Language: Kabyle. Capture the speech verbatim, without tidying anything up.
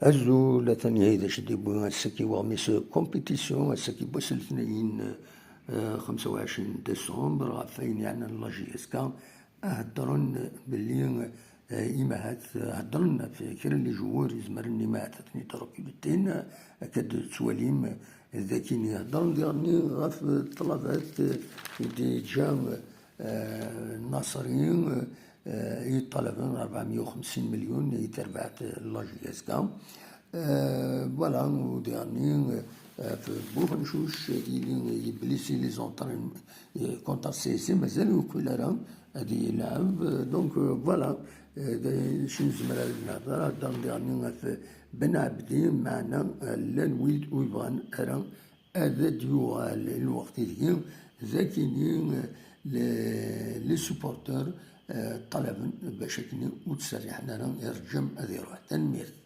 Azul, atan yahi d acu d-yewwi ass-agi weɣmis compétition, ass-agi n wass letnayen, eh, xemsa u ɛecrin décembre, ɣef wayen yeɛnan la J S K. Heddren belli, eh, imahat, eh, heddren ɣef kra n les joueurs izemren imahat ad ten-id-rekrutin, akka d-tettwalim, eh, d akin heddren diɣenni ɣef ṭṭlabat, eh, i d-yeǧǧa, eh, Nasri, eh, i ṭṭalaben rebɛemya u xemsin milyun i terbaɛt, eh, la J S K. Eh, voilà, u diɣenni, eh, ɣef Buxencuc, ad yili yeblisi les entraînements, eh, contre C S C, mazal ur yeqqil ara ad yelɛeb. Eh, donc, eh, voilà, eh, d acu nezmer ad nehder, heddren diɣenni ɣef Ben Ɛebdi, meɛna, eh, llan wid ur yebɣan ara ad d-yuɣal lweqt ideg d akini, eh, les, les supporters, eh, ṭṭalaben bac akini ur ttserriḥen ara i Reǧǧem ad iruḥ. Tanemmirt.